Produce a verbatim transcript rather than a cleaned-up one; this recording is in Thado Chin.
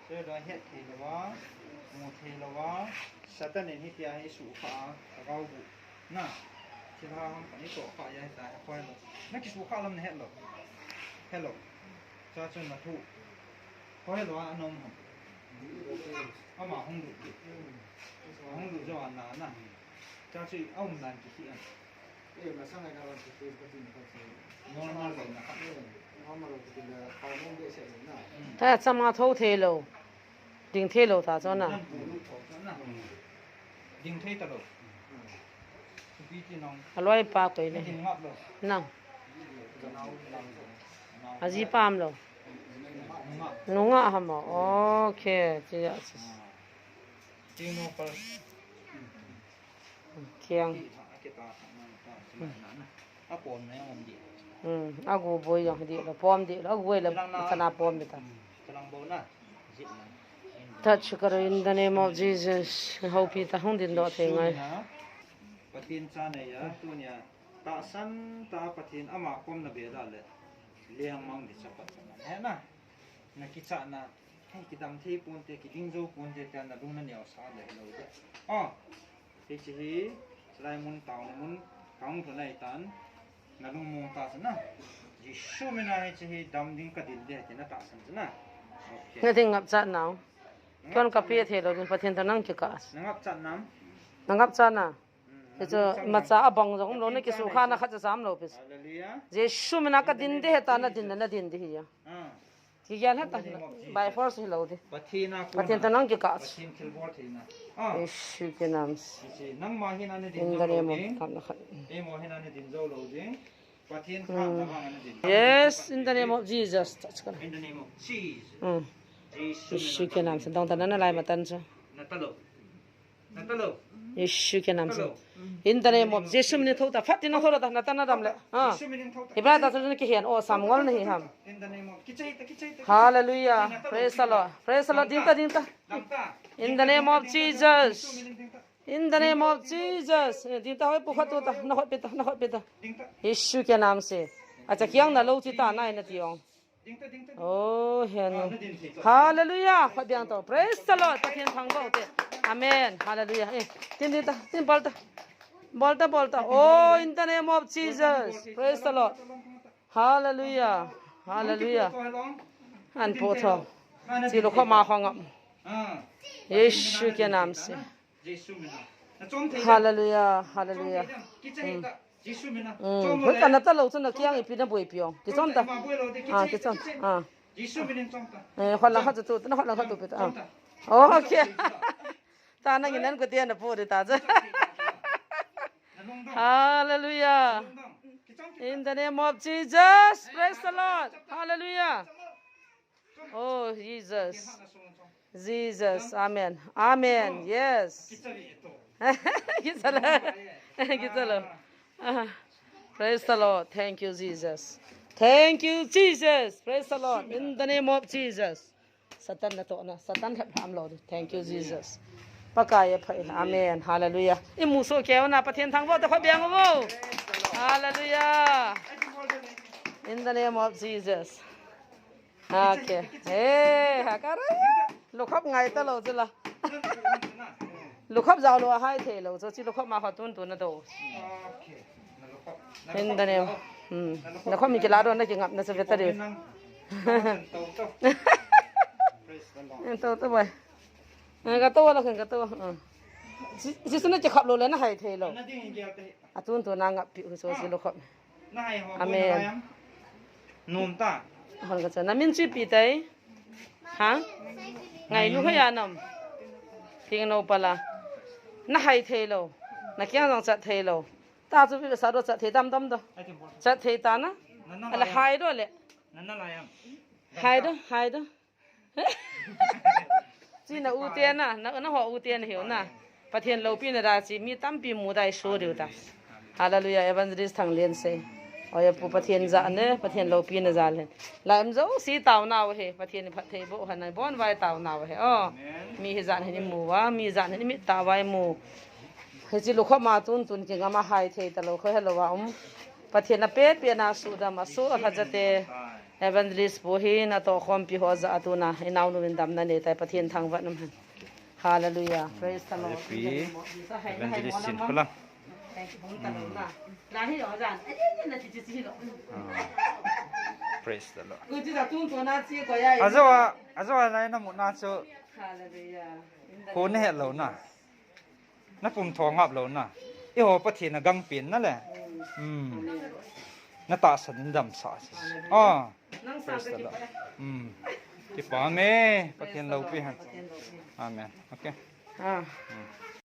Te da het thei lou a, mu thei lou a, Satan in hitia hi suhkhah a, lhagao bu. Na, thilha ham khat hi tohkhah a, hitia hi khohe lou. Na kisuhkhah lam na het lou. Hello. Cha chun na thu. Khohe lou a, ana um ham. Ama hung lut. Hung lut jo a na, na. Cha chu a um dan kihi a. Normal lo na kha. Normal lo ti le, pau nom behseh lo na. Ta chama tho thei lou. Ding thei lou ta chu na. Nan bu lu tho chu na. Ding thei ta lou. Supi ti nong. A loi pa koi le. Ding ngap lou. Nang. Nau, nau, nau. A ji pam lou. Nungah. Nungah ham o. Okay, ti ya. Ding no pa. Kiang. Hmm. Agu boi jong dih lo, pom dih lo, agu le sana pom dih ta. Touch karo in the name of Jesus. Houpi ta hung ding doh thei ngai. Pathen cha nei a, tunia tahsan ta Pathen ama kom na be da le. Lengmang di chapat na. He na. Na kichat na. Hei, kidam thei ponte, kiding jou ponte, tia na lung na neo sa le lo de. Oh, hiche hi, chulai mun tao na mun, kang thu nai tan, na lung mong ta sa na. Jesu mina hiche hi dam ding ka dil de, ti na tahsan sa na. Okay. Na ding ngap chat nau. Hmm? Kon ka pe thei lo, din Pathen ta nang kikah. Na ngap chat nam? Na ngap chat na. Hmm, na lung chat nam? Hichu macha abang jong um lo, na kisuhkhah na khat cha sam lo pis. Hallelujah. Jesu mina ka din de, he ta na din, na din de hi ya. Ah. Kigen heta, by force hi lo di. Pathen a kona. Pathen ta nang kikah. Pathen thilbol theina. Ah. Jesu ke nam se. Hiche, nangma hin ana din jou lo ding. In the name of, khat na khat. Eima hin ana din jou lo ding. Pathen thahna vang ana din. Yes, in the name of Jesus. Touch karo. In the name of Jesus. Mm. Jesu ke nam se. Dong ta na na lai matan chu. Na ta lo. Jesu ke nam se. In the name of Jesu min in thou ta. Phat tin nang thou ta. Na ta na dam le. Ha. Jesu min in thou ta. Ibra ta chu na kihen o sam ngol na hi ham. In the name of, kichai ta, kichai ta, kichai ta. Hallelujah. Praise the Lord. Praise the Lord. Ding ta, ding ta. Dam ta. In the name of Jesus. In the name of Jesus. Eh, ding ta, hoi pu khat tu ta. Na hoi pi ta, na hoi pi ta. Ding ta. Jesu ke nam se. Acha kiang na lo chi ta nai na ti ong. Oh, hen. Hallelujah. Khat biang to. Praise the Lord. Pathen thangvah u te. Amen. Hallelujah. Eh, tin, tin ta, tin bol ta. Bol ta, bol ta. Oh, in the name of Jesus. Praise the Lord. Hallelujah. Hallelujah. An po tho. Chi lo kho ma kho ngam. Jesu ke nam se. Hallelujah, hallelujah. Mm. Mm. Hoi ka na ta lo chu na kiang ipi na boi piong. Kichom ta. Ah, kichom. Ah. Eh, hoi lang khat chu tu, na hoi lang khat tu pi ta. Ah. Oh, okay. Ta na nginan ko tia na po de ta chu. Hallelujah. In the name of Jesus, praise the Lord. Hallelujah. Oh, Jesus. Jesus. Amen. Amen. Yes. Kichalo. Kichalo. Ah, praise the Lord. Thank you, Jesus. Thank you, Jesus. Praise the Lord. In the name of Jesus. Satan na to na. Satan hep ham lo. Thank you, Jesus. Pakai a phai. Amen. Hallelujah. I mu so keu na Pathen thangvah ta kho biang vo. Hallelujah. In the name of Jesus. Okay. Eh, ha ka ra. Lukhop ngai ta lo chu la. Lukhop jao lo a hai thei lo chu, chi lukhop ma kho tun tun na do. In the name. Hmm. Lukhop mi kila do na kingap na chu ve ta de. To to bai. Ka to la ka to. Ji, ji su na chi khap lo le na hai thei lo. Atun tun na ngap pi hu so chi lukhop. Amen. Nom ta. Hon ka cha. Na min chu ipi tai? Ha? Ngainu hoi a nam. Thing no pala. Na hai thei lo. Na kiang jong chat thei lo. Ta chu pi sa do chat thei tam tam do. Chat thei ta na. Ala hai do le. Hai do, hai do. Chi na u te na, na, na ho u te na hiu na. Pathen loupina da chi mi tampi mu dai so diu ta. Hallelujah, Evangelist Thanglen sei. Oi pu Pathen ja ne, Pathen loupina ja le. La em jo si tao nau he, Pathen phatthei boh hana bon vai tao nau he. Oh. Mi hi jan hi mu va, mi jan hi mi ta vai mu. Hichi lukhop ma tun tun kingam a hai thei ta lo kho hello va um. Pathen a pe pe na su da ma su a kha ja te. Evangelist pu hi natoh khompi ho jah a tuna inaonu in damna nei tai, Pathen thangvah in umhen. Hallelujah. Praise the Lord. Pi Evangelist Sin Khulang. Thank you. Bung ta lo na. La hi lo jan. Ai, ai, na chi chi chi lo. Ah. Praise the Lord. Ku chi da tung to na chi ko ya. Ajo a, ajo a lai na mu na chu. Hallelujah. In the Ko ne name he of lo na. Jesus. Na pum tho ngap lo na. Eiho Pathen a gangpen na le. Mm. Hmm. Amen. Na tahsan in damsah. Hallelujah. Ah. Nang sa Praise ka the Lord. Kipa. Hmm. Kipa me. Praise Pathen the Lord. Loupi hen. Pathen loupi. Amen. Okay. Ah. Hmm.